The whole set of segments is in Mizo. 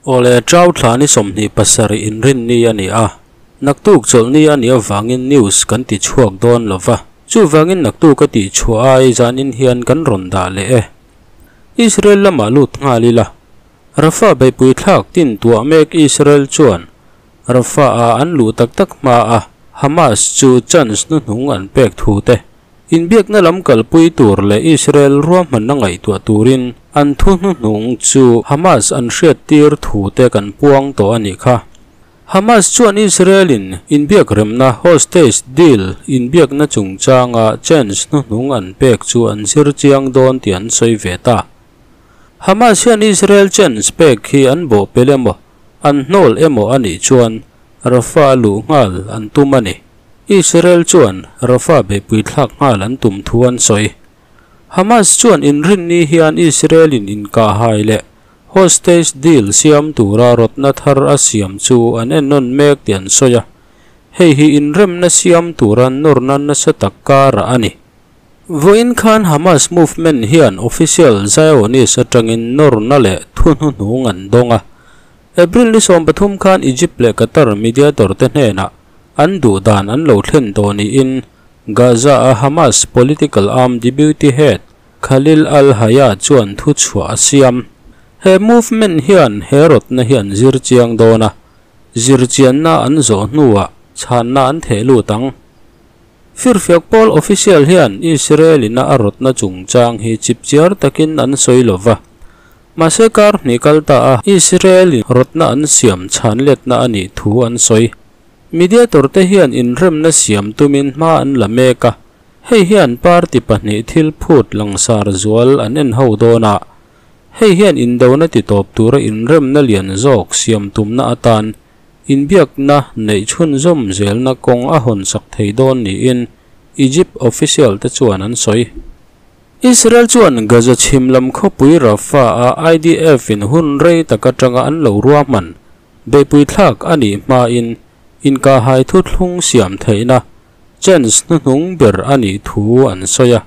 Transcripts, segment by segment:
Awle, Chau thla ni 27 inrinni a ni a, naktuk chawlhni a nih avangin news kan ti chhuak dawn lova, chuvangin naktuk a tih chhuah ai zanin hian kan rawn dah leh e. Israel lamah lut nghal ila, Rafah beihpui thlak tin tuah mek Israel chuan Rafah a an luh tak tak hma a Hamas chu chance hnuhnung an pek thu te, Inbiakna lam kalpui tur leh Israel ruahmanna ngaihtuah turin an thu hnuhnung chu Hamas an hriattir thu te kan puang tawh a nih kha. Hamas chuan Israel-in inbiakremna, hostage deal, inbiakna chungchanga chance hnuhnung an pek chu an zir chiang dawn tih an sawi ve ta. Hamas hian Israel chance pek hi an bawhpelh emaw, an hnawl emaw a nih chuan Rafah luh nghal an tum a ni. Israel chuan Rafah beihpui thlak nghal an tum thu an sawi. Hamas chuan inrinni hian Israel-in inkahhai leh hostage deal siam tura rawtna thar a siam chu an ennawn mek tih an sawi a, hei hi inremna siam tura nawrna nasa tak karah a ni. Vawiin khan Hamas movement hian official Zionist atangin nawrna leh thu hnuhnung an dawng a. April ni 13 khan Egypt leh Qatar mediator te hnenah an duh dan an lo thlen tawh niin Gaza a Hamas political arm deputy head Khalil al-Hayya chuan thu chhuah a siam. He movement hian he rawtna hi an zir chiang dawn a, zir chianna an zawh hnuah chhanna an theh lut ang. Firfiak pawl official hian Israel ina a rawtna chungchang hi chipchiar takin an sawi lova, mahse kar hnih kal ta a Israel in rawtna an siam chhan letna a nih thu an sawi. Mediator te hian inremna siam tumin hma an la mek a, hei hian party pahnih thil phut langsar zual an en ho dawn a, hei hian indona ti tawp tura inremna lian zawk siam tumna atan inbiakna neih chhunzawm zelna kawng a hawn sak thei dawn niin Egypt official te chuan an sawi. Israel chuan Gaza chhim lam khawpui Rafah a IDF in hun rei tak atanga an lo ruahman beihpui thlak a nih hmain inkahhai thuthlung siam theihna chance hnuhnung ber a nih thu an sawi a.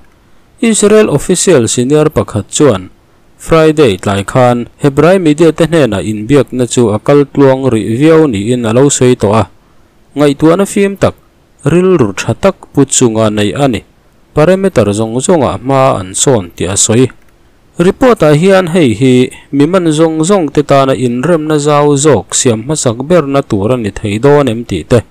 Israel official senior pakhat chuan Friday tlai khan Hebrai media te hnenah inbiakna chu a kal tluang rih viau niin a lo sawi tawh a. Ngaihtuahna fim tak, rilru tha tak pu chunga nei a ni. Parameter zawng zawngah hma an sawn tih a sawi. Report-ah hian hei hi mi man zawng zawng te tana inremna zau zawk siam hmasak berna tur a ni thei dawn em tih te.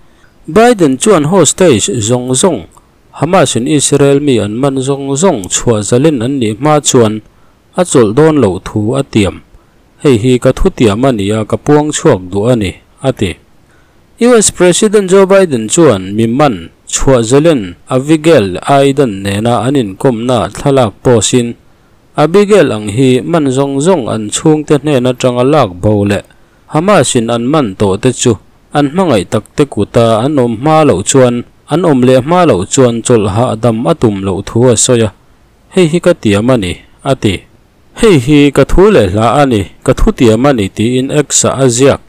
Biden chuan hostage zawng zawng, Hamas in Israel mi an man zawng zawng chhuah zalin an nih hma chuan a chawlh dawn loh thu a tiam. Hei hi ka thu tiam a ni a, ka puang chhuak duh a ni, a ti. US President Joe Biden chuan mi man chhuah zalin Abigail Aidan nena an inkawmna thlalak post-in Abigail ang hi man zawng zawng an chhungte hnen atanga lak bo leh Hamas in an man tawh te chu an hmangaih tak te kuta an awm hma loh chuan an awm leh hma loh chuan chawlh hahdam a tum loh thu a sawi a, hei hi ka tiam a ni, a ti. Hei hi ka thu leh hla a ni, ka thu tiam a ni tiin X-ah a ziak.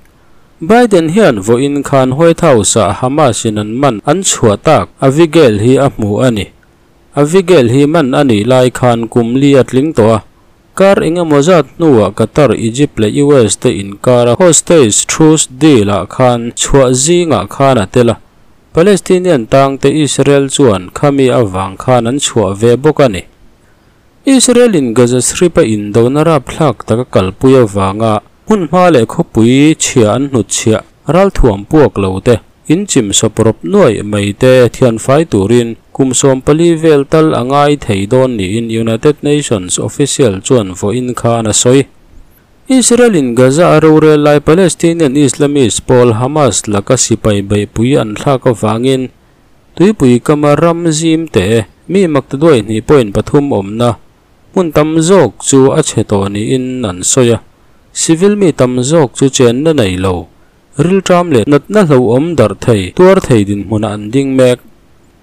Biden hian vawiin khan White House-ah Hamas in an man an chhuah tak Abigail hi a hmu a ni. Abigail hi man a nih lai khan kum li a tling tawh a, kar engemaw zat hnuah Qatar, Egypt leh US te inkara hostage truce deal ah khan chhuah zingah khan a tel a, Palestinian tangte Israel chuan khami avang khan an chhuah ve bawk a ni. Israel in Gaza Strip a indona rapthlak taka kalpui avanga hmun hma leh khawpui chhia an hnutchhiah ralthuam puak lo te, inchim sawprawp nuai mai te thianfai turin kum 14 vel tal a ngai thei dawn niin United Nations official chuan vawiin khan a sawi. Israel in Gaza a rorel lai Palestinian Islamist pawl Hamas laka sipai beihpui an thlak avangin tuipui kama ram zim te mi maktaduai 2.3 awmna hmun tam zawk chu a chhe tawh niin an sawi a. Civil mi tam zawk chu chenna nei lo, rilṭam leh natna hlauhawm darh thei, tuar thei dinhmunah an ding mek.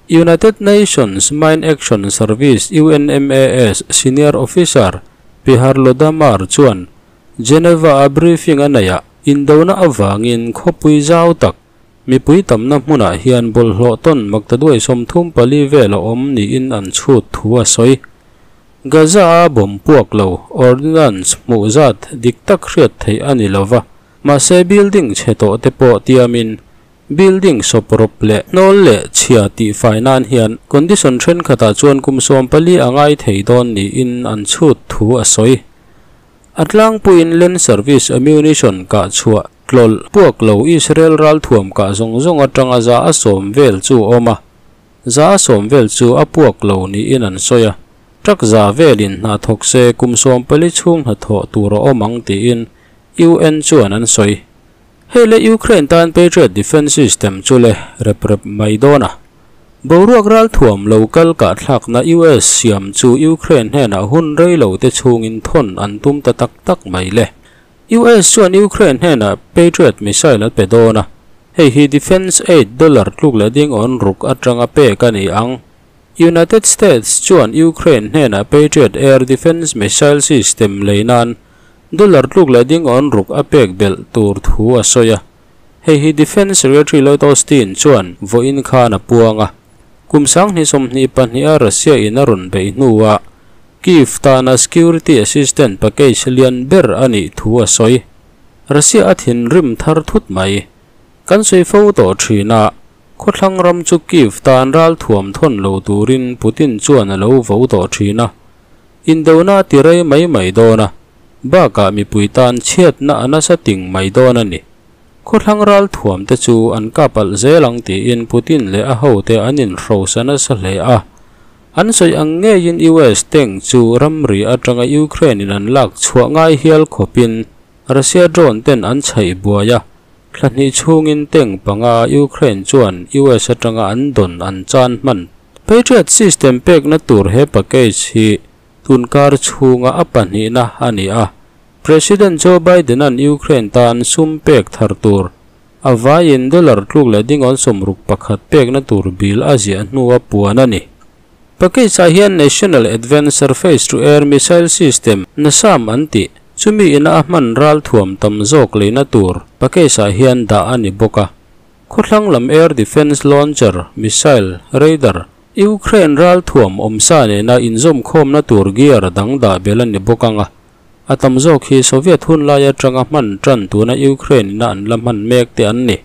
United Nations Mine Action Service UNMAS senior officer Pihar Lodamar chuan Geneva a briefing a nei a, indona avangin khawpui zau tak mipui tamna hmunah hian bawlhhlawh tawn maktaduai 34 vel a awm niin an chhut thu a sawi. Gaza a bomb puak lo ordinance hmuh zat dik tak hriat theih a ni lova. Mahse building chhe tawh te pawh tiamin building sawp rawp leh hnawl leh chhia tihfai nan hian condition thenkhatah chuan kum 14 a ngai thei dawn niin an chhut thu a sawi. A tlangpuiin land service ammunition kah chhuah tlawlh puak lo Israel ralthuam kah zawng zawng atanga 100 vel chu a awm a, 100 vel chu a puak lo niin an sawi a. Truck 100 velin hna thawk se kum 14 chhung hnathawh tur a awm ang tiin UN chuan an sawi. Hei le Ukraine tan Patriot Defense System chu le rep rep mai dawn a. Boruak ralthuam lo kal kah thlakna US siam chu Ukraine hnenah hun rei lo te chhungin thawn an tum ta tak tak mai le. US chuan Ukraine hnenah Patriot missile a pe dawn a, hei hi Defense Aid dollar tluk leh ding awn ruk atanga pek a ni ang. United States chuan Ukraine hnenah Patriot Air Defense Missile System lei nan dollar tluk leh ding awn ruk a pek belh tur thu a sawi a. Hei hi Defense Secretary Lloyd Austin chuan vawiin khan a puang a. Kum 2022 a Russia in a rawn beih hnuah Kyiv tana Security Assistance Package lian ber a nih thu a sawi. Russia a thinrim thar thut mai. Kan sawi fo tawh thin a, khawthlang ram chu Kyiv tan ralthuam thawn lo turin Putin chuan a lo vo tawh thin a. Indona ti rei mai mai dawn a, bakah mipui tan chhiatna a nasa ting mai dawn a ni. Khawthlang ralthuam te chu an kap alh zel ang tiin Putin leh a hote an inhrosa nasa hle a. An sawi ang ngeiin US tank chu ramri atanga Ukraine in an lak chhuah ngai hial khawpin Russia drone ten an chhaih buai a, thla hnih chhungin tank 5 Ukraine chuan US atanga an dawn an chan hman. Patriot system pekna tur he package hi tunkar chhunga a pahnihna a ni a. President Joe Biden an Ukraine tan sum pek thar tur a vaiin dollar tluk leh ding awn 61 pekna tur bill a ziah hnua puan a ni. Package ah hian National Advanced Surface to Air Missile System NASAM an tih chumi ina a hman ralthuam tam zawk leina tur package ah hian dah a ni bawk a. Khawthlang lam Air Defense Launcher Missile Radar Ukraine ralthuam awmsa nena inzawm khawmna tur gear dang dah bel a ni bawk anga. A tam zawk hi Soviet hun lai atanga hman tan tuna Ukraine ina an la hman mek te an ni.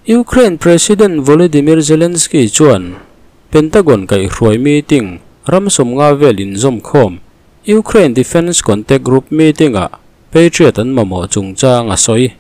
Ukraine President Volodymyr Zelensky chuan Pentagon kai hruai meeting ram 50 vel inzawm khawm Ukraine Defense Contact Group meeting a Patriot an mamawh chungchang a sawi.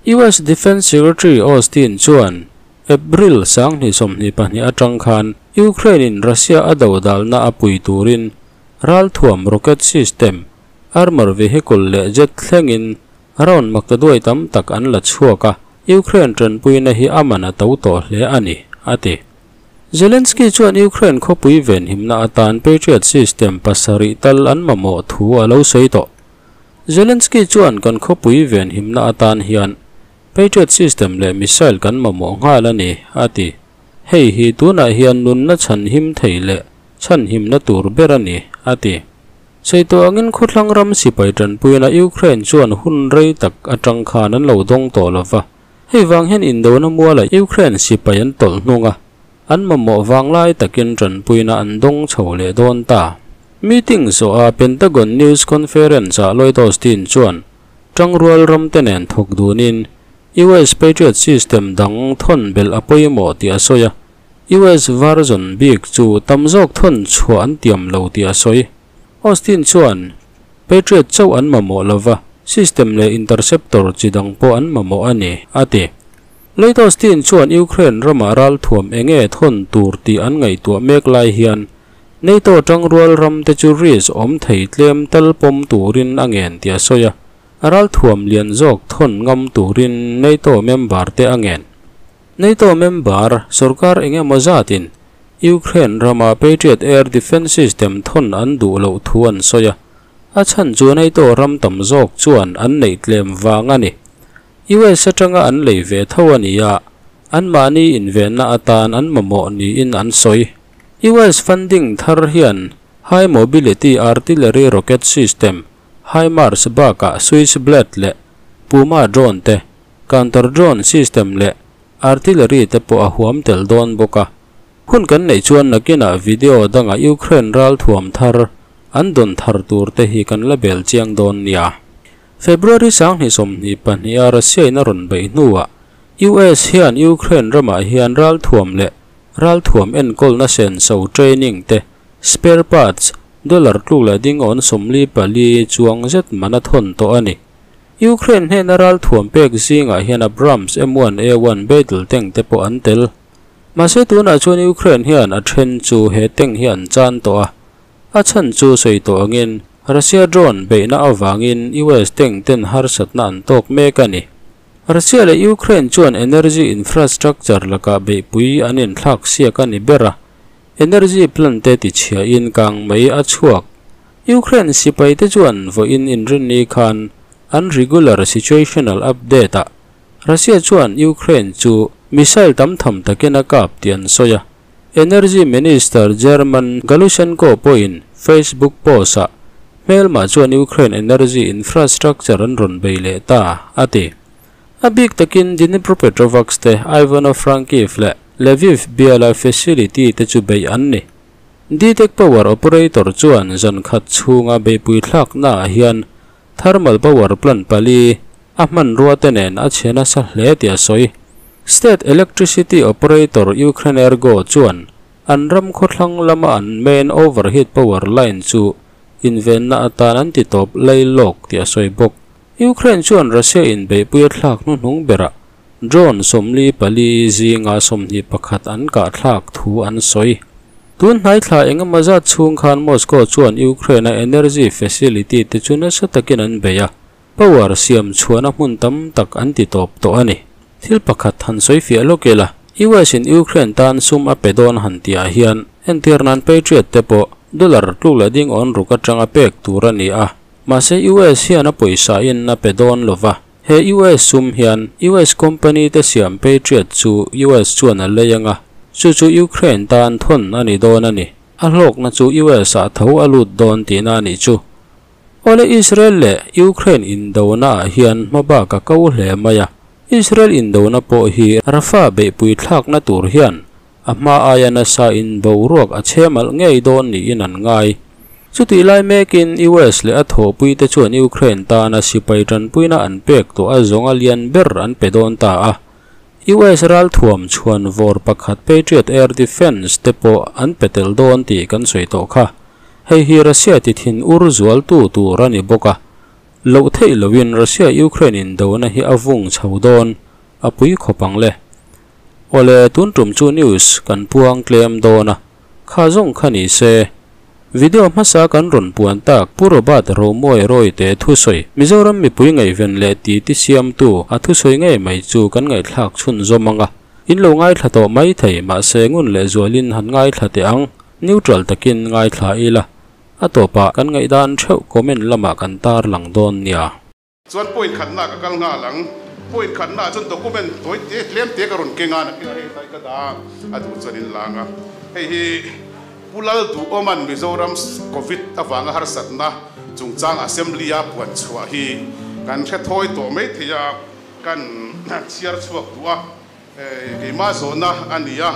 US Defense Secretary Austin chuan April 2022 atang khan Ukraine in Russia a do dalna a pui turin ralthuam rocket system armor vehicle leh jet thlengin round maktaduai tam tak an la chhuak a. Ukraine tanpuina hi aman a to tawh hle a ni a ti. Zelensky chuan Ukraine khawpui ven himna atan Patriot system 7 tal an mamawh thu a lo sawi tawh. Zelensky chuan kan khawpui ven himna atan hian Patriot system leh missile kan mamawh nghal a ni a ti. Hei hi tunah hian nunna chhan him thei leh chhan himna tur ber a ni a ti. Seito angin khawthlang ram sipai tanpuina Ukraine chuan hun rei tak atang khan an lo dawng tawh lova. Hei wang hian indona muala Ukraine sipai an tawlh hnunga an mamawh wanglai takin tanpuina an dawng chho leh dawn ta. Meeting zo a Pentagon News Conference a Lloyd Austin chuan tangrual ram te nen thawk dunin US Patriot system dang thawn bel a pawimawh tih a sawi a. US version bik chu tam zawk thawn chhuah an tiam lo tih a sawi. Austin chuan Patriot chauh an mamawh lova system leh interceptor chi dang pawh an mamawh a ni a ti. Lloyd Austin chuan Ukraine rama ralthuam enge thawn tur tih an ngaihtuah mek lai hian NATO tangrual ram te chu risk awm thei tlem tal pawm turin a ngen tih a sawi a. Ralthuam lian zawk thawn ngam turin NATO member te a ngen. NATO member sarkar engemaw zatin Ukraine rama Patriot Air Defense System thawn an duh loh thu an sawi a. A chhan chu NATO ram tam zawk chuan an nei tlem wang a ni. US atanga an lei ve tho a ni a, an mahni invenna atan an mamawh niin an sawi. US funding thar hian High Mobility Artillery Rocket System HIMARS baka Switchblade leh Puma drone te counter drone system leh artillery te pawh a huam tel dawn bawk a. Hun kan nei chuan nakina video danga Ukraine ralthuam thar an dawn thar tur te hi kan la bel chiang dawn nia. February 2022 a Russia in a rawn beih hnuah US hian Ukraine ramah hian ralthuam leh ralthuam enkawlna senso training te, spare parts, dollar tluk leh dingawn 44 chuang zet man a thawn tawh a ni. Ukraine hnena ralthuam pek zingah hian Abrams M1 A1 battle tank te pawh an tel. Mahse tunah chuan Ukraine hian a then chu he tank hi an chan tawh a, a chhan chu sawi tawh angin Russia drone beihna avangin US tank ten harsatna an tawk mek a ni. Russia leh Ukraine chuan energy infrastructure lakah beihpui an inthlak siak a ni ber a, energy plant te tichhiahin kang mai a chhuak. Ukraine sipai te chuan vawiin inrinni khan an regular situational update ah Russia chuan Ukraine chu missile tam tham takin a kap tih an sawi a. Energy Minister German Galushenko pawhin Facebook post ah hmelmah chuan Ukraine energy infrastructure an rawn bei leh ta a ti. A bik takin Dnipropetrovsk te, Ivano-Frankivsk leh Lviv biala facility te chu beih an ni. DTEK power operator chuan zan khat chhunga beihpui thlaknaah hian thermal power plant pali a hmanrua te nen a chhe nasa hle tih a sawi. State electricity operator Ukrenergo chuan an ram khawthlang lama an main overhead power line chu invenna atan an ti tawp lai lawk tih a sawi bawk. Ukraine chuan Russia in beihpui a thlak hnuhnung berah drone 44 zinga 21 an kah thlak thu an sawi. Tun hnai thla engemaw zat chhung khan Moscow chuan Ukraine a energy facility te chu nasa takin an bei a, power siam chhuahna hmun tam tak an ti tawp tawh a ni. Thil pakhat han sawi fiah lawk ila, US in Ukraine tan sum a pe dawn han tihah hian entir nan Patriot te pawh dollar tluk leh ding awn ruk atanga pek tur a ni a. Mahse US hian a pawisa in a pe dawn lova, he US sum hian US company te siam Patriot chu US chuan a lei anga, chu chu Ukraine tan thawn a ni dawn a ni. A hlawkna chu US ah tho a lut dawn tihna a nih chu. Awle Israel leh Ukraine indona ah hian hmabak a ko hle mai a, Israel indona pawh hi Rafah beihpui thlakna tur hian a hma aia nasa in boruak a chhemalh ngei dawn niin an ngai. Chutih lai mekin US leh a thawhpui te chuan Ukraine tana sipai tanpuina an pek tawh a zawng a lian ber an pe dawn ta a. US ralthuam chhuan vawr pakhat Patriot air defence te pawh an pe tel dawn tih kan sawi tawh kha. Hei hi Russia ti thin ur zualtu tur a ni bawk a. Loh theih loin Russia-Ukraine indona hi a vung chho dawn a pui khawp ang le. Awle tun tum chu news kan puang tlem dawn a, kha zawng kha ni se. Video hmasa kan rawn puan tak Pu Robert Romawi Rawite thusawi Mizoram mipui ngaihven leh ti ti siamtu a thusawi ngei mai chu kan ngaihthlak chhunzawm ang a. In lo ngaithla tawh mai thei mahse ngun leh zualin han ngaithla teh ang, neutral takin ngaithla ila. A tawpah kan ngaihdan theuh comment lamah kan tarlang dawn nia. Chuan point khatna ka kal nghal ang. Point khatna ah chuan document tawi te tlem te ka rawn keng a, nakinah hei tlai ka dah a, a duh chuan in lang a. Hei hi Pu Lalduhawma'n Mizoram Covid avanga harsatna chungchang Assembly a puan chhuah hi kan hre thawi tawh mai thei a, kan chhiar chhuak duh a. Keimah zawhna a ni a,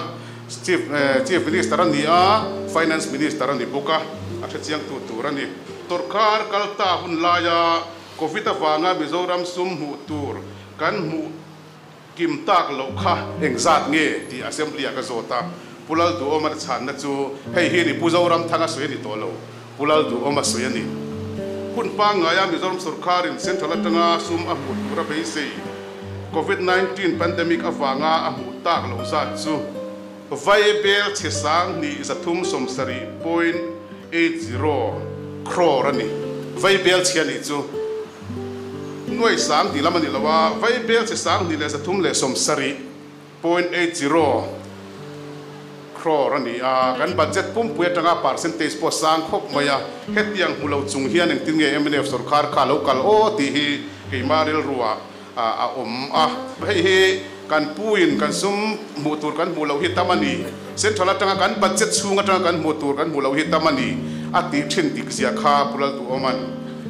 Chief Chief Minister a ni a, Finance Minister a ni bawk a, a hrechiangtu tur a ni. Sorkar kalta hun laia Covid avanga Mizoram sum hmuh tur kan hmuh kim tak loh kha engzat nge tih Assembly ah ka zawt a, Pu Lalduhawma chhanna chu hei hi ni Pu Zoramthanga sawi a ni tawh lo, Pu Lalduhawma sawi a ni. Hun pangngaia Mizoram sorkarin Central atanga sum a hmuh tur a beisei. Covid 19 pandemic avanga a hmuh tak loh zat chu Vaibel chhe 2370.80 crore a ni. Vaibel chhia nih chu nuai sang tih lam a ni lo a, Vaibel chhe 2370.80 crore a ni a. Kan budget pumpui atanga percentage pawh sang khawp mai a, hetiang hmu lo chung hian engtin nge mnf sorkar kha lo kal aw tih hi keimah rilruah a awm a. Hei hi kan puin kan sum hmuh tur kan hmuh loh hi tam a ni. Central atanga kan budget chhung atanga kan hmuh tur kan hmuh loh hi tam a ni a tih thin dik zia kha Pu Lalduhawma'n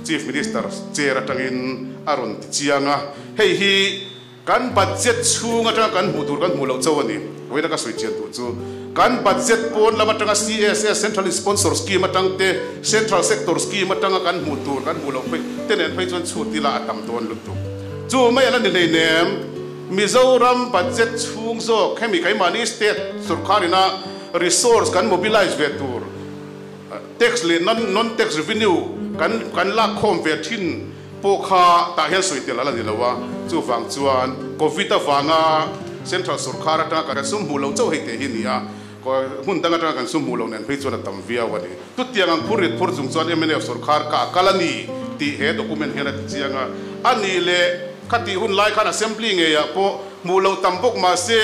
Chief Minister chair atangin a rawn ti chiang a. Hei hi. Kan budget chhung atanga kan hmuh tur kan hmuh loh chauh a ni. Vawiina ka sawi chian tur chu kan budget pawn lam atanga CSS, Central Sponsor Scheme, atang te, Central Sector Scheme atanga kan hmuh tur kan hmuh loh phei te nen phei chuan chhut ila a tam dawn lutuk. Chu mai a la ni hleinem. Mizoram budget chhung zawk hemi keimahni state sorkharina resource kan mobilize ve tur tax leh non tax revenue kan kan lak khawm ve thin pawh kha tah hian sawi tel a la ni lo a, chuvang chuan Covid avanga Central sorkar atanga kan sum hmuh loh chauh hei teh hi a ni a, hmun dang atanga kan sum hmuh loh nen phei chuan a tam viau a ni. Chutiang ang phur rit phur chung chuan mnf sorkar kha a kal a ni tih he document hian a ti chiang a, a nih leh khatih hun lai khan Assembly ngeiah pawh hmuh loh tam bawk mah se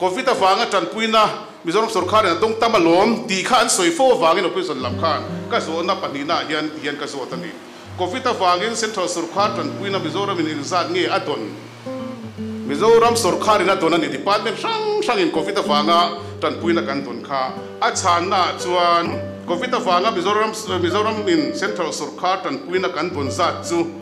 Covid avanga tanpuina Mizoram sorkarin a dawng tam alawm tih kha an sawi fo avangin opposition lam khan ka zawhna pahnihnaah hian ti hian ka zawt a ni. Covid avangin Central sorkar tanpuina Mizoramin engzat nge a dawn? Mizoram sorkarin a dawn a ni. Department hrang hrangin Covid avanga tanpuina kan dawn kha a chhannaah chuan Covid avanga Mizoram Mizoramin Central sorkar tanpuina kan dawn zat chu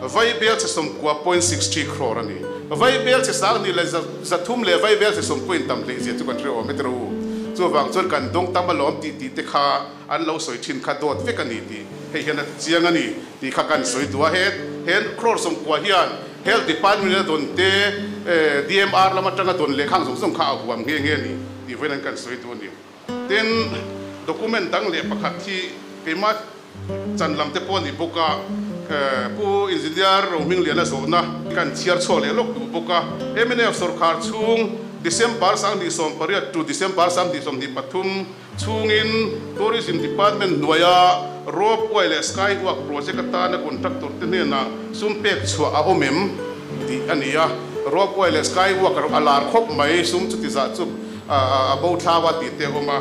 Vaibel che 90.63 crore a ni. Vaibel che 20 300 leh Vaibel che 90 in tam hleihzia chu kan hre awm e tiraw u. Chuvang chuan kan dawng tam alawm tih tih te kha An lo sawi thin kha dawt vek a ni tih hei hian a ti chiang a ni tih kha kan sawi duh a. He he crore 90 hian Health Department a dawn te, DMR lam atanga dawn leh khang zawng zawng kha a huam nghe nghe a ni tih vawiin an kan sawi duh a ni. Tin, document dang leh pakhat hi keimah chan lam te pawh a ni bawk a, Pu Engineer Rohmingliana zawhna kan chhiar chhuak leh lawk duh bawk a. Mnf sawrkhar chhung December 2018 to December 2023, Chhungin Tourism Department hnuaia Rope Way leh Sky Walk project atana contractor te hnenah sum pek chhuah a awm em tih a ni a. Rope Way leh Sky Walk a lar khawp mai, sum chuti zah chu a bo thlau a tih te a awm a.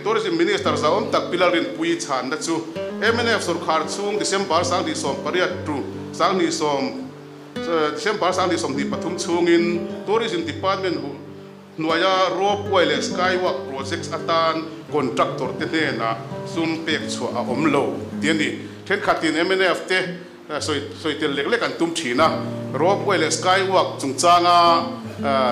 Tourism Minister zahawm tak Pi Lalrinpuii chhanna chu mnf sawrkhar chhung December 2018 to 20 December 2023 chhungin Tourism Department Hnuaia Rope Way leh Sky Walk projects atan contractor te hnenah sum pek chhuah a awm lo tih a ni. Thenkhatin mnf te sawi sawi tel lek lek an tum thin a, Rope Way leh Sky Walk chungchanga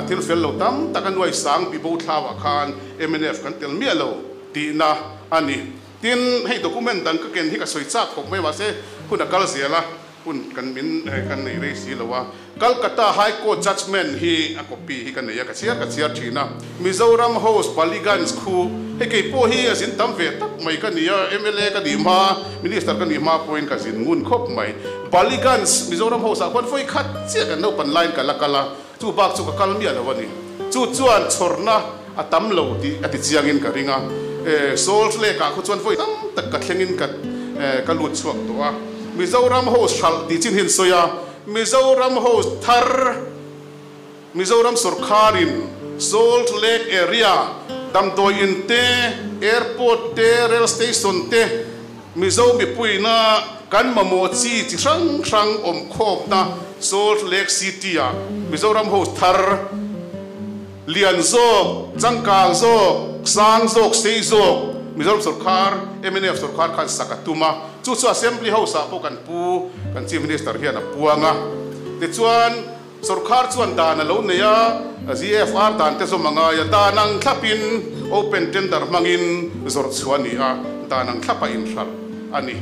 thil fel lo tam tak a nuai sang bibo thlauah khan mnf kan tel miah lo tihna a ni. Tin, hei document dang ka ken hi ka sawi chak khawp mai mahse hun a kal zel a. Hun kan min kan nei rei si lo a, Calcutta High Court judgement hi a copy hi ka nei a, ka chhiar ka chhiar thin a. Mizoram House Ballygunge khu hei kei pawh hi a zin tam ve tak mai ka ni a, mla ka nih hma, Minister ka nih hma pawhin ka zin ngun khawp mai. Ballygunge Mizoram House ah khuan vawi khat chiah kan naupan laiin ka la kal a, chu bak chu ka kal miah lo a ni. Chu chuan chhawrna a tam lo tih a ti chiangin ka ring a, Salt Lake ah khaw chuan vawi tam tak ka thlengin ka ka lut chhuak tawh a. Mizoram House hralh tih chin hi an sawi a, Mizoram House thar Mizoram sawrkharin Salt Lake area damdawi in te, airport te, rail station te, Mizo mipuina kan mamawh chi chi hrang hrang awm khawpna Salt Lake City ah Mizoram House thar Lian zawk, changkang zawk, sang zawk, sei zawk Mizoram sawrkhar, mnf sawrkhar khan sak a tum a, chu chu Assembly House ah pawh kan pu, kan Chief Minister hian a puang a. Tichuan, sawrkhar chuan dan a lo nei a, GFR dan te zawm a ngai a, dan ang thlapin open tender hmangin zawrh chhuah a ni a, dan ang thlapa inhralh a ni.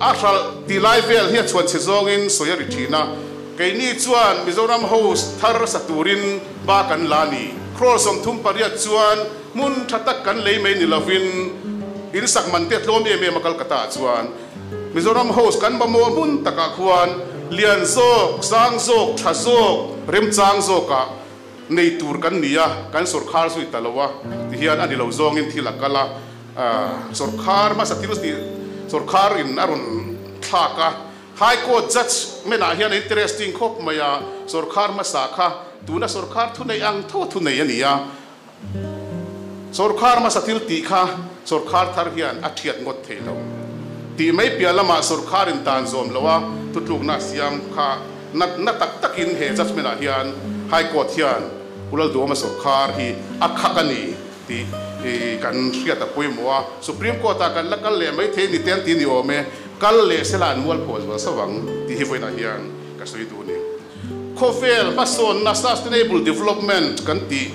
A hralh tih lai vel hi a chhuan chhe zawngin sawi a ri thin a. Keini chuan Mizoram House thar sa turin ba kan la ni. Crore 38 chuan hmun tha tak kan lei mai ni lovin in sak man te tlawm em em a Calcutta ah chuan Mizoram House kan mamawh hmun takah khuan lian zawk, sang zawk, tha zawk, remchang zawkah nei tur kan ni a, kan sawrkhar zui ta lo a tihian a ni lo zawngin thil a kal a. Sawrkhar hmasa thil tih sawrkhar in a rawn thlak a. High Court judge menah hian a interesting khawp mai a, sawrkhar hmasa kha tuna sawrkhar thunei ang tho a thunei a ni a, sawrkhar hmasa thil tih kha sawrkhar thar hian a thiat ngawt thei lo tih mai piah lamah sawrkhar in dan zawm lo a thutlukna a siam kha na na tak takin he judgement ah hian High Court hian Pu Lalduhawma sawrkhar hi a khak a ni tih kan hriat a pawimawh a, Supreme Court ah kan la kal leh mai thei ni te an ti ni awm e. Kal leh sela an mual pawh zual sauh ang tih hi vawiinah hian ka sawi duh a ni. Khawvel hmasawnna, sustainable development, kan tih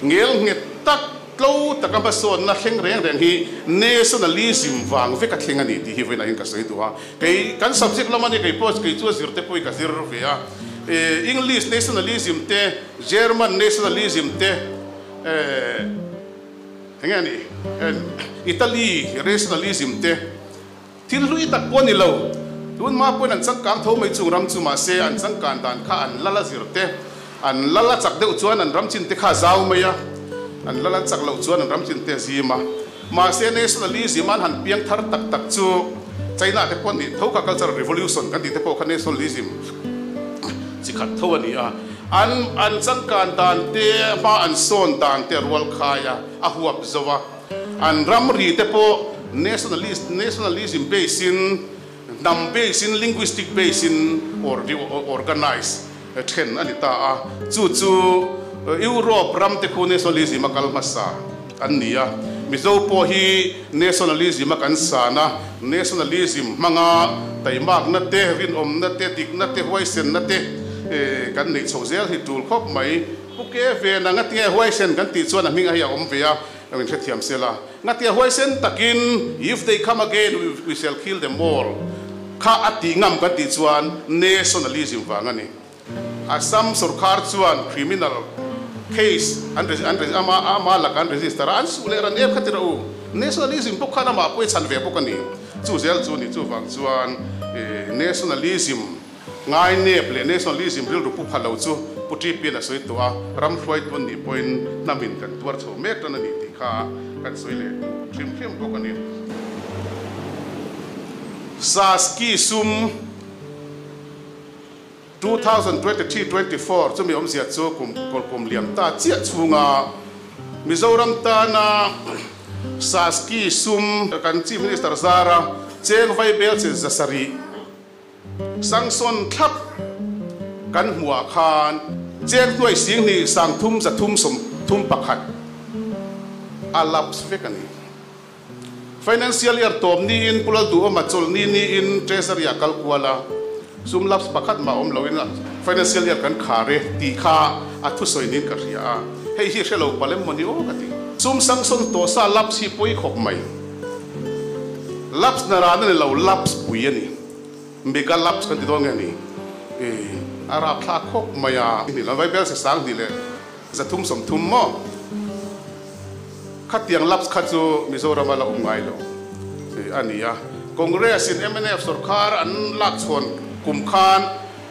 ngel nghet tak, tlo taka hmasawnna thleng reng reng hi nationalism vang vek a thleng a ni tih hi vawiinah hian ka sawi duh a. Kei kan subject lam a ni, kei pawh kei chu a zir te pawhin ka zir ve a. English nationalism te, German nationalism te, eng nge ni, Italy rationalism te, Thil hlui tak pawh a ni lo. Tun hma pawhin an changkang tho mai chung ram chu mahse an changkan dan kha an lal a zir te, an lal a chak deuh chuan an ram chin te kha a zau mai a, an lal an chak loh chuan an ram chin te a zim a. Mahse nationalism an han piang thar tak tak chu China te pawh nih tho kha cultural revolution kan tih te pawh kha nationalism chi khat tho a ni a. An an changkan dan te hma an sawn dan te a rual khai a, a huap zo a. An ramri te pawh nationalist nationalism base in, hnam base in, linguistic base in organize then a ni ta a. Chu chu Europe ram te khu nationalism a kal hmasa an ni a. Mizo pawh hi nationalism a kan san a, nationalism hmanga taimakna te, rinawmna te, dikna te, huaisenna te kan neih chho zel hi tul khawp mai. Pu Ke Vena ngatinge huaisen kan tih chuan a hming a hi a awm ve a, Lo in hrethiam se la. Ngatia huaisen takin If they come again we we shall kill them all kha a tih ngam kan tih chuan nationalism vang a ni. Assam sorkar chuan criminal case an an ama ama laka an register a, an suh leh ran em kha ti rawh u. Nationalism bawk khan amah pawh i chhan ve bawk a ni. Chu zel chu ni chuvang chuan nationalism Ngai nep leh nationalism rilru pu pha lo chu Pu Ṭipian a sawi tawh a, ram hruaitu an nih pawhin hnamin kan tuar chho mek tan a ni tih kha kan sawi leh hrim hrim bawk a ni. Saski sum 2023-24 chumi awmzia chu kum kawlkum liam ta chiah chhunga Mizoram tana Saski sum kan Chief Minister zara cheng vaibel che 700 Sangsawn thlap kan hmuhah khan cheng hnuai 20 3 331 a lapse vek a ni. Financial year tawp niin Pu Lalduhawma chawlhni niin Treasury ah kal kual a, sum lapse pakhat mah awm loin financial year kan khar e tih kha a thusawi niin ka hria a, hei hi hre lo palh em mawni aw ka ti. Sum sangsawn tawh sa lapse hi pawi khawp mai. Lapse na ran a ni lo, lapse pui a ni. Mega lapse kan ti dawn nge ni? Ih, a rapthlak khawp mai a. Ni lo, Vaibel se 2330 maw? Khatiang lapse kha chu Mizorama la awm ngai lo a ni a. Congress in mnf sorkar an lak chhawn kum khan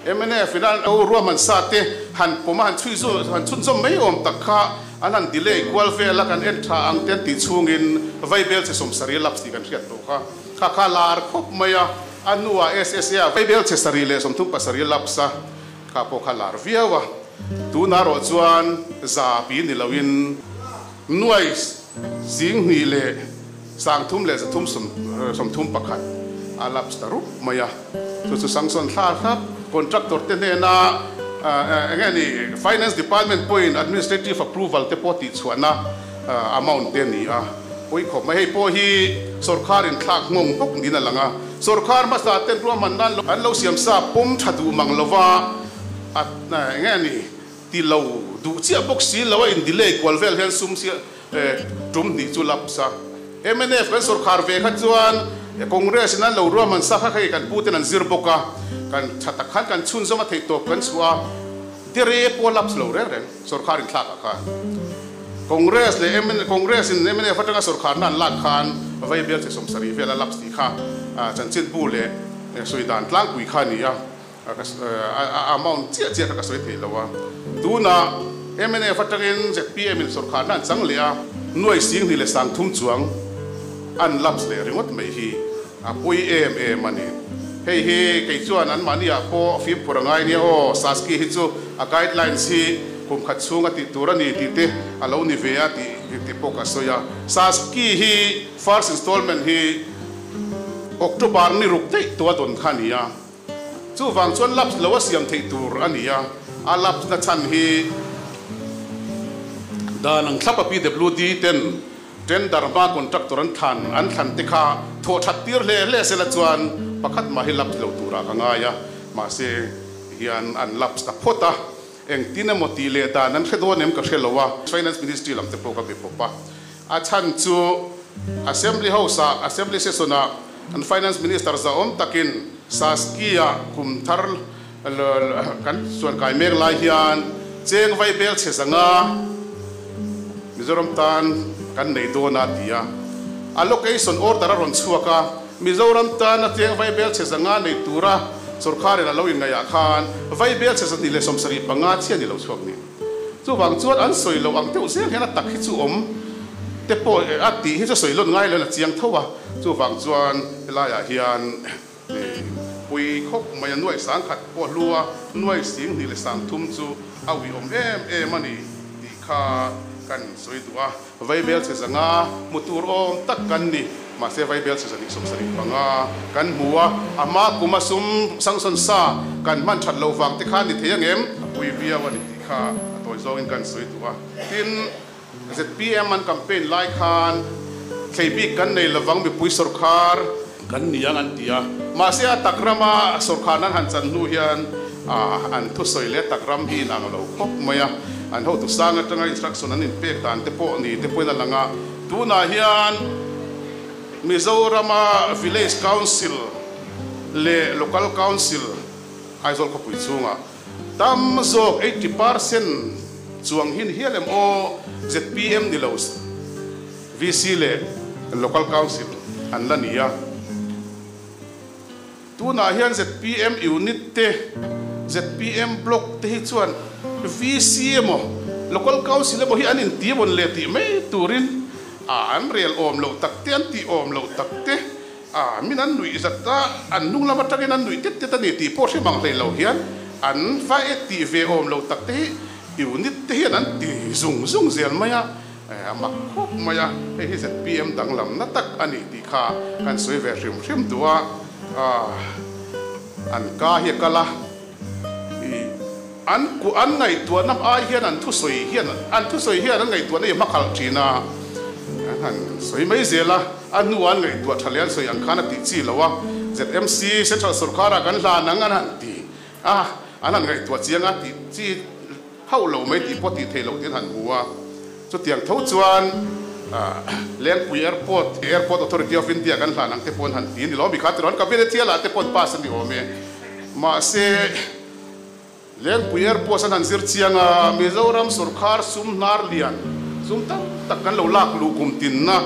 mnf in an ruahman sa te han pawm a, han chhui han chhunzawm mai awm tak kha An han delay kual vel a, kan en tha ang te an tih chhungin Vaibel che 70 laps tih kan hriat tawh kha. Kha kha lar khawp mai a, a hnuah SSA ah Vaibel che 7 le 37 laps a, kha pawh kha lar viau a. Tunah erawh chuan za pi ni loin nuai 20 leh 300 leh 331 a laps ta rup mai a. Chu chu sanction thla thlap contractor te hnena eng nge ni finance department pawhin administrative approval te pawh tihchhuahna amount te a ni a, pawi khawp mai. Hei pawh hi sorkar in thlak nghawng bawk niin a lang a, sorkar hmasa ten ruahman nan an lo siam sa pawm tha duh mang lova a eng nge ni ti lo duh chiah bawk si lo a in delay kual vel hian sum siah Tum hnih chu lapse a. Mnf kan sorkar ve kha chuan Congress in an lo ruahman sa kha hei kan pu ten an zir bawk a, kan tha tak khan kan chhunzawm a theih tawp kan chhuah a, tere pawh lapse lo reng reng sorkar in thlak ah khan. Congress leh mnf Congress in mnf atanga sorkarna an lak khan Vaibel che 70 vel a lapse tih kha chanchinbu leh sawi dan tlangpui kha a ni a. A amount chiah chiah kha ka sawi thei lo a. Tunah mnf atangin zpm in sawrkharna an chang leh a, nuai 20 leh 30 chuang an lapse leh ringawt mai hi a pawi em em a ni. Hei hi kei chuan anmahni ah pawh fimkhur a ngai nia aw, Saski hi chu a guidelines hi kum khat chhung a tih tur a ni tih te a lo ni ve a tih te pawh ka sawi a. Saski hi first installment hi October ni ruk daih tua dawn kha a ni a. Chuvang chuan lapse lo a siam theih tur a ni a, a lapse na chhan hi dan ang thlap a PWD ten tender hma contractor an thlan an thlan te kha thawh that tir hle hle sela chuan pakhat mah hi lapse lo turah ka ngai a, mahse Hian an lapse ta phawt a, engtin emaw tih leh dan an hre dawn em ka hre lo a. Finance Ministry lam te pawh ka be pawp a, a chhan chu Assembly House-ah Assembly Session-ah an Finance Minister zahawm takin Saski-ah kum thar kan chuan kai mek lai hian cheng vai bel chhe zanga Mizoram tan kan nei dawn a ti a. Allocation order a rawn chhuak a, Mizoram tana cheng vai bel chhe zanga nei tura sorkarin a lo inngaihah khan vai bel chhe 275 chiah ni lo chhuak ni. Chuvang chuan an sawi loh ang deuh zel hian a tak hi chu awm te pawh a tih hi chu sawi lawn ngai loin a chiang tho a. Chuvang chuan helaiah hian pui khawp mai a nuai sangkhat pawh a hlu a, nuai 2300 chu a uiawm em em a ni tih kha kan sawi duh a. Vaibel chhe zanga hmu tur awm tak kan ni. Mahse vaibel chhe 275 kan hmu a, a hma kuma sum sanction sa kan hman that loh vang te khan ni thei ang em? A pui viau a ni tih kha a tawi zawngin kan sawi duh a. Tin, zpm an campaign lai khan thlei bik kan nei lovang mipui sawrkhar kan ni ang an ti a. Mahse a tak rama sawrkhar nan han chan hnu hian an thusawi leh tak ram hi inang lo khawp mai a. An hotu sang atanga instruction an inpek dan te pawh ni te pawhin a lang a. Tunah hian Mizorama Village Council leh Local Council Aizawl khawpui chhungah tam zawk 80% chuang hin hial em aw zpm ni lo VC leh Local Council an la ni a. Tunah hian zpm unit te, zpm block te hi chuan VC emaw, Local Council emaw hi an inti vawn leh tih mai turin a an rel awm loh tak te, an tih awm loh tak te, a min an nuih zat a, an hnung lam atangin an nuih tet tet a ni tih pawh hre mang hlei lo hian an va e tih ve awm loh tak te hi unit te hian an ti zung zung zel mai a. A mak khawp mai a, hei hi zpm danglamna tak a ni tih kha kan sawi ve hrim hrim duh a, an ka hi a kal a, an an ngaihtuahna ai hian an thusawi hian an thusawi hian an ngaihtuahna hi a hmakhalh thin a, an han sawi mai zel a, a hnuah an ngaihtuah tha leh an sawi ang khan a tih chi lo a, ZMC Central Sorkar-ah kan hlan ang an han ti a, an han ngaihtuah chiang a tih chi. Hauh lo mai tih pawh tih theih loh tiin han hmu a. Chutiang tho chuan Lengpui Airport, Airport Authority of India kan hlan ang te pawh an han ti a ni lo mi kha tirawn Cabinet thialah te pawh an pass a ni awm e. Mahse, Lengpui Airport an han zir chiang a, Mizoram sorkar sum hnar lian, sum tam tak kan lo lak luh kum tinna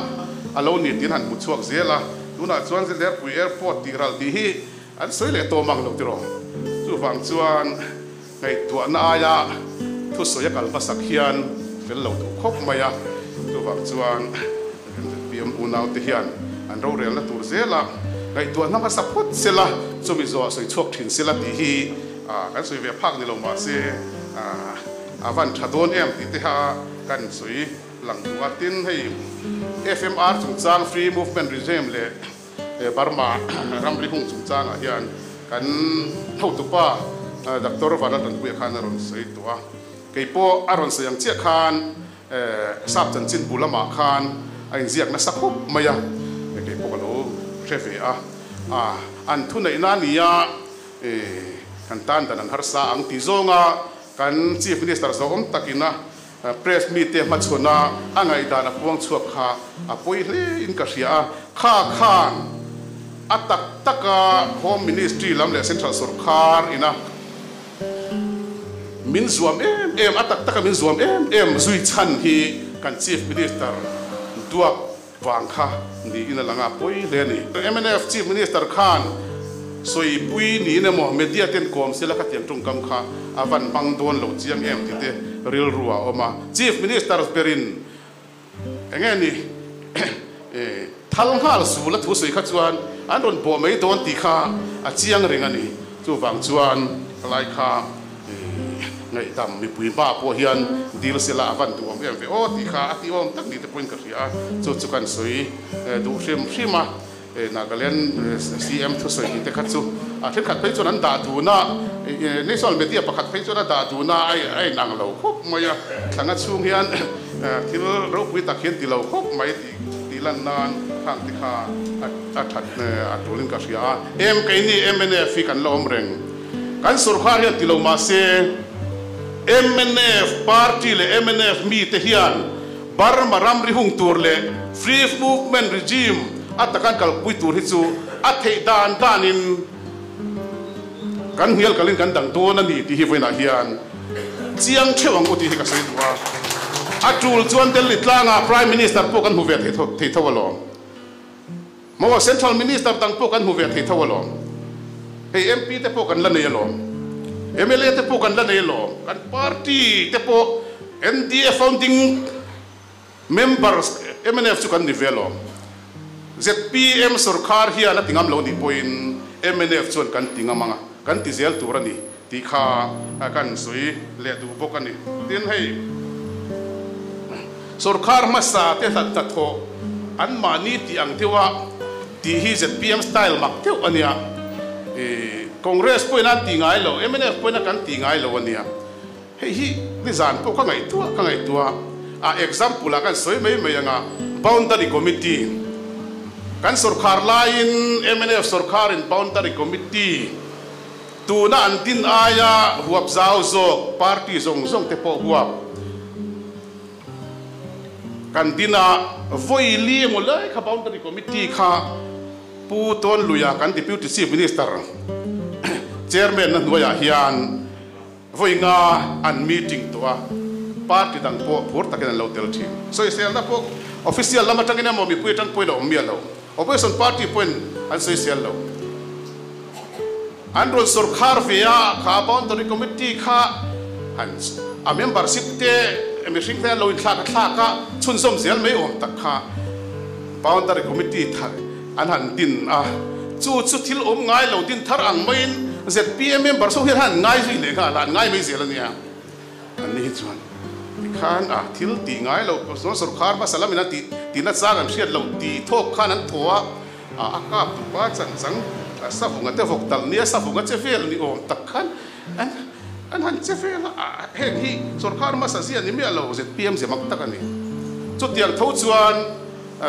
a lo ni tiin han hmu chhuak zel a. Tunah chuan Lengpui Airport tih ral tih hi an sawi leh tawm ang lo tiraw. Chuvang chuan. Ngaihtuahna aia thusawi a kal hmasak hian fel lo duh khawp mai a, chuvang chuan MZPM unaute hian an rorelna tur zela ngaihtuahna hmasa phawt sela, chumi zawh sawi chhuak thin sela tih hi kan sawi ve phak ni lo mahse a van tha dawn em tih te kha kan sawi lang duh a. Tin, hei FMR chungchang Free Movement Regime leh Burma ramri hung chungchangah hian kan hotupa Doctor Vanlaltanpuia khan a rawn sawi tawh a, kei pawh a rawn sawi ang chiah khan sap chanchin bu lamah khan a inziak nasa khawp mai a, kei pawh ka lo hre ve a, an thuneihna a nia kan tan dan an harsa ang tih zawnga kan Chief Minister zawhawm takina Press mite hmachhawn a a ngaihdan a puang chhuak kha a pawi hle in ka hria a, kha khan a tak tak a Home Ministry lam leh Central Sorkar ina min zuam em em, a tak tak a min zuam em em zui chhan hi kan Chief Minister duak Vang kha niin a lang a, pawi hle a ni. Mnf Chief Minister khan sawipui niin emaw media ten kawm sela ka tiang tawngkam kha a van hmang dawn lo chiang em tih te rilru a awm a. Chief Minister berin enge ni thal nghal zul a thu sawi kha chuan an rawn bawh mai dawn tih kha a chiang reng a ni. Chuvang chuan helai kha Ngaihdam mipui hma pawh hian dil sela a van duhawm em ve aw tih kha a ti awm tak ni te pawhin ka hria a, chu chu kan sawi duh hrim hrim a, Nagaland CM thusawi tih te kha chu a thenkhat phei chuan an dah dun a, National Media pakhat phei chuan a dah dun a, a inang lo khawp mai a, thlanga chhung hian thil ropui tak hian ti lo khawp mai tih tih lan nan khang te kha a that a tulin ka hria a, em keini mnf hi kan la awm reng. Kan sorkar hian ti lo mah se, mnf party leh mnf mite hian Burma ramri hung tur leh Free Movement Regime a takan kalpui tur hi chu a theih dan danin kan hnial kalin kan dang dawn a ni tih hi vawiinah hian chiang theuh ang u tih hi ka sawi duh a. A tul chuan Delhi tlangah Prime Minister pawh kan hmu ve thei tho alawm. Maw Central Minister dang pawh kan hmu ve thei tho alawm. Hei MP te pawh kan la nei alawm. Mla te pawh kan la nei alawm. Kan party te pawh NDA founding members mnf chu kan ni ve alawm. Zpm sorkar hian a ti ngam lo nih pawhin mnf chuan kan ti ngam ang a, kan ti zel tur a ni tih kha kan sawi leh duh bawk a ni. Tin hei sorkar hmasa te hlat hnathawh an mahni tih ang deuha tih hi zpm style mak deuh a nia. Congress pawhin an tih ngai lo, mnf pawhin a kan tih ngai lo a nia. Hei hi nizan pawh ka ngaihtuah ka ngaihtuah a, example ah kan sawi mai mai anga Boundary Committee kan sorkar laiin mnf sorkarin Boundary Committee Tuna an din aia huap zau zawk party zawng zawng te pawh huap kan din a, vawi li emaw lai kha Boundary Committee kha Pu Tawnluia kan Deputy Chief Minister Chairman na hnuaiah hian vawi nga an meeting tawh a, party dang pawh phur takin an lo tel thin. Sawiselna pawh official lam atangin emaw mipui atang pawhin a awm miah lo. Opposition party pawhin an sawisel lo. An rawn sorkar ve a, kha boundary committee kha han a membership te mihring te an lo inthlak a thlak a, chhunzawm zel mai awm tak kha boundary committee thar an han din a, chu chu thil awm ngai lo din thar ang maiin zpm members ho hian han ngai zui leh nghal a, an ngai mai zel a nia. An ni hi chuan tikhan a thil tih ngai lo sorkar hmasa lamin a tih tihna chang an hriat loh tih thawk khan an thaw a, A kap tupa chanchang savunga te vawk talh nia savunga che vel ni awm tak khan an an han che vel a, heng hi sorkar hmasa zia ni miah lo zpm zia mak tak a ni. Chutiang tho chuan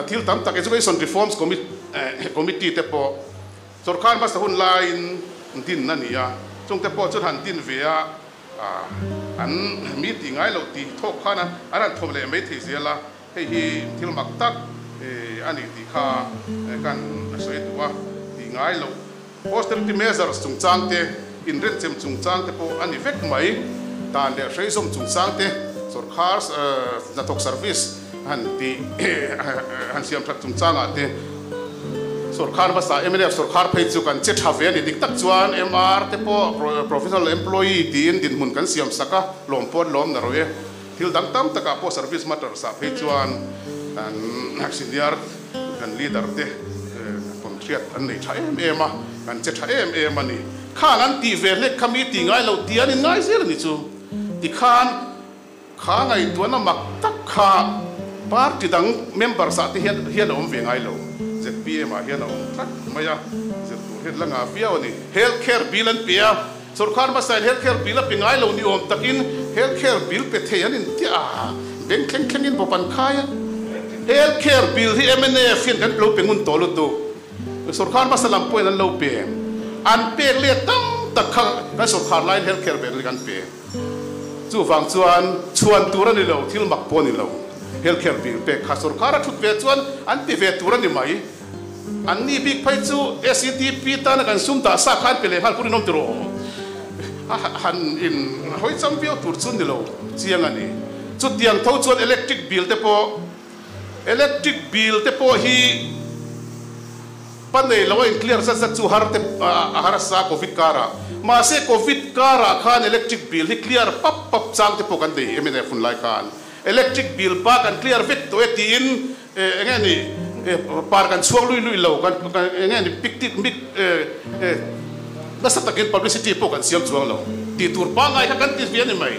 thil tam tak Education Reforms Committee te pawh sorkar hmasa hun laiin din a ni a, chungte pawh chuan han din ve a, an mi tih ngai loh tih thawk khan an han thawm leh mai thei zel a. Hei hi thil mak tak a ni tih kha kan sawi duh a, tih ngai loh. Austerity measures chungchang te, inrenchem chungchang te pawh a ni vek mai. Dan leh hreizawm chungchang te, sorkar hnathawk service han tih han siam that chungchangah te, sorkar hmasa mnf sorkar phei chu kan che tha ve a ni. Dik tak chuan MR te pawh provisional employee tiin dinhmun kan siam sak a, lawm pawh an lawm na rawh e. Thil dang tam takah pawh service matters ah phei chuan kan senior kan leader te pawn hriat an nei tha em em a, kan che tha em em a ni. Khang an tih ve hlek kha mi tih ngai loh tih an in ngai zel a ni chu. Tikhan kha ngaihtuahna mak tak kha party dang members ah te hian hian a awm ve ngai lo. Zpm ah hian a awm tlat mai a, zir tur hian la ngah viau a ni. Health care bill an pe a. Sorkar hmasain health care bill a pe ngai lo ni awm takin health care bill pe thei an intiah a, bank thleng thlengin bawp an khai a. Health care bill hi mnf hian kan lo pe ngun tawh lutuk. Sorkar hmasa lam pawhin an lo pe. An pek let tam tak kha kan sorkar laiin health care bill hi kan pe. Chuvang chuan chhuan tur a ni lo, thil mak pawh a ni lo. Health care bill pek kha sorkar a thut ve chuan an ti ve tur a ni mai. An ni bik phei chu SEDP tana kan sum dah sa khan pe leh nghal pawhin awm ti rawh. A han in hawi cham viau tur chu ni lo chiang a ni. Chutiang tho chuan electric bill te pawh electric bill te pawh hi pa nei lo a in clear zat zat chu har te a harsa covid karah. Mahse covid karah khan electric bill hi clear pap pap chang te pawh kan nei mnf hun lai khan electric bill pa kan clear vek tawh e tiin Eng nge ni par kan chhuak lui lui lo, kan eng nge ni picnic mic nasa takin publicity pawh kan siam chuang lo tih tur pangngai kha kan ti ve a ni mai.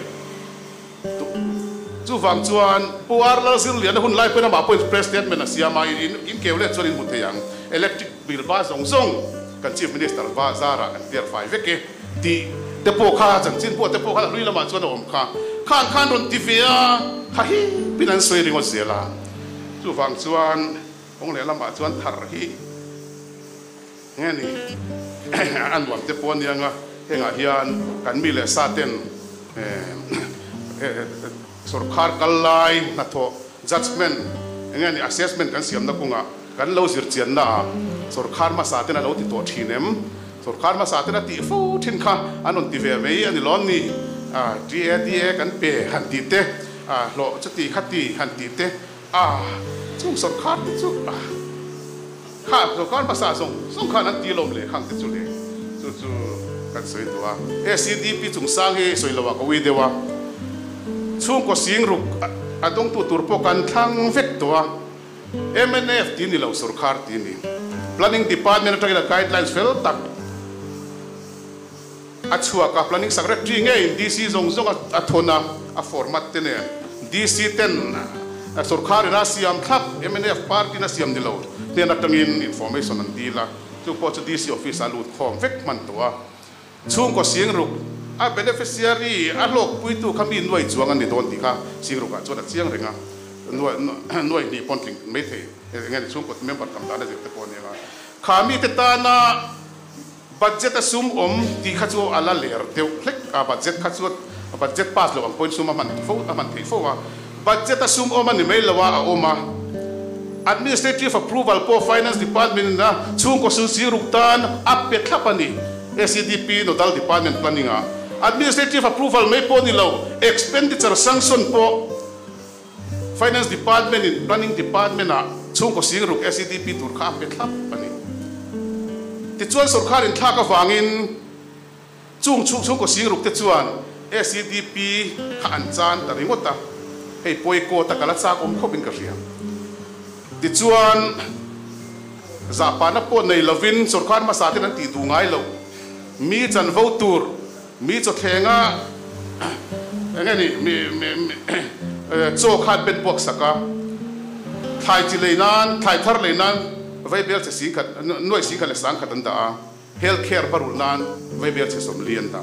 Chuvang chuan Pu R Lalzirliana hun lai pawhin amah pawhin press statement a siam a, in keu let chuan in hmu thei ang. Electric bill va zawng zawng kan Chief Minister va zarah kan clear fai vek e tih te pawh kha chanchin pawh te pawh kha hlui lamah chuan a awm kha. Khang khan rawn ti ve a, kha hi pin an sawi ringawt zel a. Chuvang chuan kawng leh lamah chuan thar hi nge ni a nuam te pawh a nia nga. Hengah hian kan mi leh sa ten sorkar kal lai hnathawh judgement eng nge ni assessment kan siamna kawngah kan lo zir chianna ah sorkar hmasa ten a lo ti tawh thin em? Sorkar hmasa ten a tih fo thin kha an rawn ti ve mai a ni lawm ni? TADA kan pe han tih te, hlawh chuti khati han tih te, a chung sorkar te chu a. Kha sorkar hmasa zawng zawng khan an ti lawm leh khang te chu le chu chu kan sawi duh a. ACDP chungchang hi sawi loh ah ka ui deuh a, chhungkaw sing ruk a dawngtu tur pawh kan thlang vek tawh a, mnf ti ni lo sorkar ti ni. Planning Department atangin a guidelines fel tak a chhuak a, Planning Secretary ngeiin DC zawng zawng a thawn a, a format te nen DC ten sorkharin a siam thlap, mnf party-in a siam ni lo hnen atangin information an dil a, chu pawh chu DC office ah lut khawm vek hman tawh a, chhungkaw singruk a beneficiary a hlawkpuitu kha mi nuai chuang an ni dawn tih kha singrukah chuan a chiang reng a, nuai hnih pawn tling maithei eng nge ni chhungkaw member tam dan a zir te pawh a ni ang a, kha mite tana. Budget a sum awm tih kha chu a la ler deuh hlek a, budget kha chu budget pass loh ang pawhin sum a hman fo a hman theih fo a, budget a sum awm a ni mai lo a, a awm a. Administrative approval pawh Finance Department in a chhungkaw sul si ruk tan a pe thlap a ni, SEDP Nodal Department Planning ah. Administrative approval mai pawh ni lo, expenditure sanction pawh Finance Department in Planning Department ah chhungkaw sing ruk SEDP tur kha a pe thlap a ni. Tichuan sorkar inthlak avangin chung chhungkaw sing ruk te chuan SEDP kha an chan ta ringawt a, hei pawi court a kal a chak awm khawp in ka hria. Tichuan zahpahna pawh nei lovin sorkar hmasa ten an tih duh ngai loh mi chanvo tur Mi chawthlenga eng nge ni mi mi chaw kha an pen puak sak a, thlai chi lei nan, thlai thar lei nan vaibel che singkhat, nuai singkhat leh sangkhat an dah a, health care va rulh nan vaibel che sawmli an dah.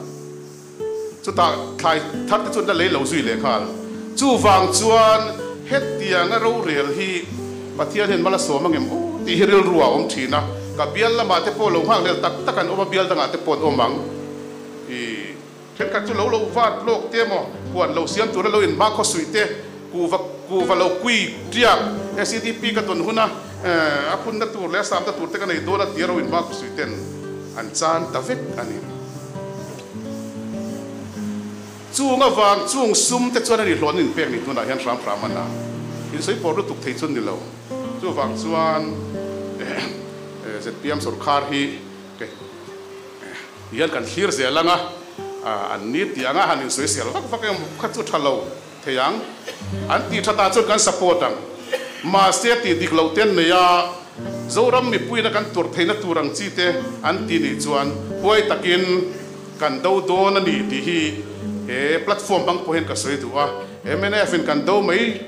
Chutah thlai thar te chu an la lei lo zui leh nghal. Chuvang chuan hetianga rorel hi Pathian hian mal a sawm angem aw tih hi rilru ah a awm thin a, ka bial lamah te pawh lo nghakhlel tak tak an awm a, bial dangah te pawh an awm ang. I thenkhat chu lo lo vat lawk te emaw huan lo siam tura lo inhma khaw suih te, kuhva kuhva lo kui tiak SEDP ka tawn huna a phunna tur leh a samna tur te ka nei dawn a tia ro inhma khaw suih ten an chan ta vek a ni. Chung avang chung sum te chuan a ni hlawh an inpek ni tunah hian hram hram a na insawi pawr lutuk thei chu ni lo. Chuvang chuan zpm sorkar hi Hian kan thlir zel ang a, an ni tih anga han insawisel vak vak em kha chu tha lo thei ang. An tih tha ta chuan kan support ang. Mahse tih dik loh te an nei a, Zoram mipuiin a kan tuar theihna tur ang chi te an ti nih chuan huai takin kan do dawn a ni tih hi he platform hmang pawh hian ka sawi duh a. Mnf in kan do mai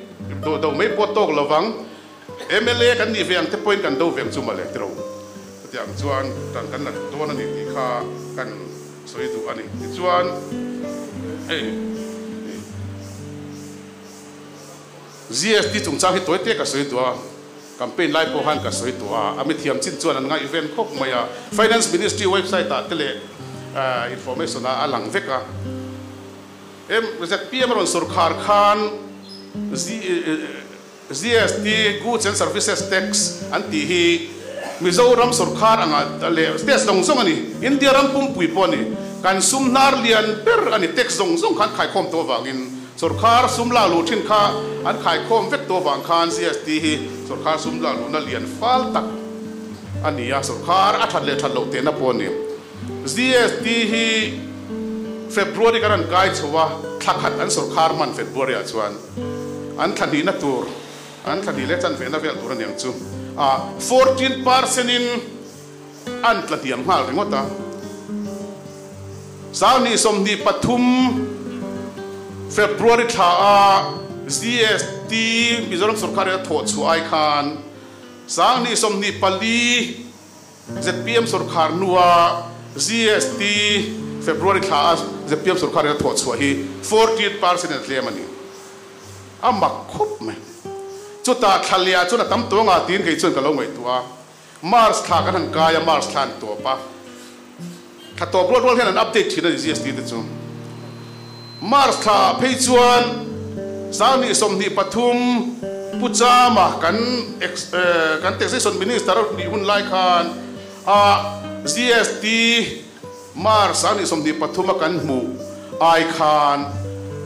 do mai pawh tawk lovang. Mla kan nih ve ang te pawhin kan do ve ang chu mawle tiro. Chutiang chuan tan kan la dawn a ni tih kha kan sawi duh a ni. Tichuan hei GST chungchang hi tawi te ka sawi duh a, campaign lai pawh khan ka sawi duh a, a mithiam chin chuan an ngaihven khawp mai a. Finance Ministry website ah te leh information ah a lang vek a. ZPM a rawn sawrkhar khan GST, Goods and Services Tax, an tih hi Mizoram sawrkhar anga leh state zawng zawng a ni, India ram pumpui pawh a ni. Kan sum hnar lian ber a ni, tax zawng zawng kha an khaikhawm tawh avangin sawrkhar sum lak luh thin kha an khaikhawm vek tawh avang khan GST hi sawrkhar sum lak luhna lian fal tak a ni a, sawrkhar a that leh that loh tehna pawh a ni. GST hi February kan rawn kai chho a, thla khat an sawrkhar hman February ah chuan. An thla hnihna tur, an thla hnih leh chanvehna vel tur a niang chu a 14 percent in an tla hniam nghal ringawt a. 2023 February thla a GST Mizoram sorkar in a thawh chhuah ai khan 2024 Zpm sorkar hnua GST February thla a zpm sorkar in a thawh chhuah hi 48% in a tlem a ni. A mak khawp mai. Chutah thla leh ah chuan a tam tawng a tiin kei chuan ka lo ngaihtuah a. March thla kan han kai a, March thla an tawp a. Thla tawp rual rual hian an update thin a ni GST te chu. March thla phei chuan 2023 Pu Chama kan ex kan Taxation Minister nih hun lai khan a GST March 2023 a kan hmuh ai khan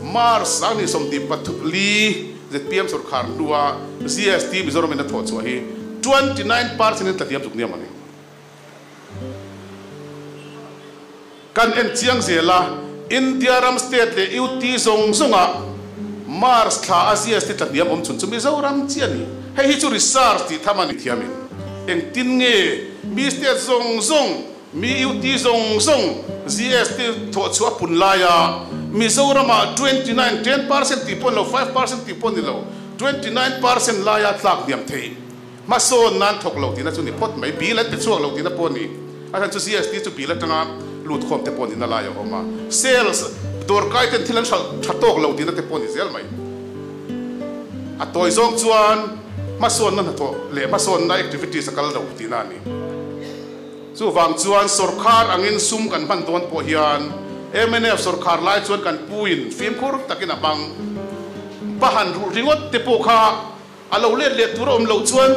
March 2024 zpm sorkar hnua GST Mizoram in a thawh chhuah hi 29% in tla hniam zuk niam a ni. Kan en chiang zel a, India ram state leh UT zawng zawngah March thla a GST tla hniam awm chhun chu Mizoram chi a ni. Hei hi chu research tih tham a ni thiamin. Engtin nge mi state zawng zawng, mi UT zawng zawng GST thawh chhuah a pun laia Mizoramah 29, 10% tih pawh ni lo, 5% tih pawh ni lo, 29% laia tlak hniam theih? Hmasawn nan thawk lo tihna chu ni phawt mai, bill an pe chhuak lo tihna pawh a ni. A chhan chu GST chu bill atanga lut khawm te pawh nihna lai a awm a, sales dawrkai ten thil an hralh tha tawk lo tihna te pawh a ni zel mai. A tawi zawng chuan hmasawnna hnathawh leh hmasawnna activities a kal lo tihna a ni. Chuvang chuan sawrkhar angin sum kan hman dawn pawh hian mnf sawrkhar lai chuan kan puin fimkhur takin a hmang. Pahan ruh ringawt te pawh kha A lo let leh tur a awm loh chuan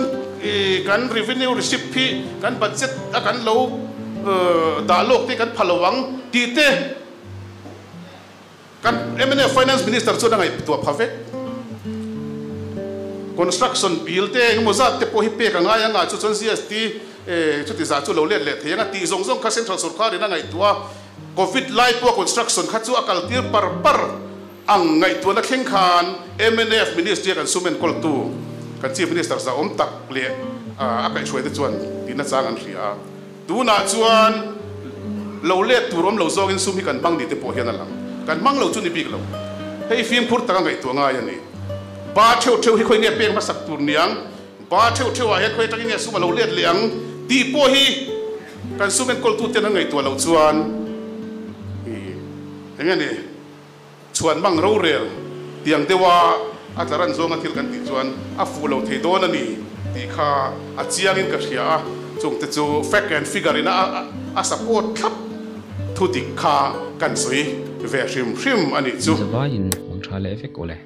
kan revenue receipt hi kan budget a kan lo dah lawk te kan pha lo ang tih te kan mnf finance minister chuan a ngaihtuah pha vek. Construction bill te engemaw zat te pawh hi pek a ngai ang a, chu chuan GST chuti zah chu lo let leh thei ang a tih zawng zawng kha central sorkar in a ngaihtuah a, covid lai pawh construction kha chu a kaltir par par. Ang ngaihtuahna thleng khan mnf Ministry a kan sum enkawltu kan Chief Minister zahawm tak leh a kaihhruaite chuan tihna chang an hria a. Tunah chuan lo let tur awm lo zawngin sum hi kan hmang ni te pawh hian a lang. Kan hmang lo chu ni bik lo. Hei fimkhur taka ngaihtuah ngai a ni. Ba theuh theuh hi khawi nge pek hmasak tur niang? Ba theuh theuh ah hian khawi atangin nge sum a lo let leh ang tih pawh hi kan sum enkawltuten an ngaihtuah loh chuan eng nge ni? Chhuan mang rorel tiang deuha a tla ran zawnga thil kan tih chuan a fuh lo thei dawn a ni tih kha a chiangin ka hria a, chungte chu fact and figure in a support thlap thu dik kha kan sawi ve hrim hrim a nih chu. Zavaiin mang tha leh vek awle.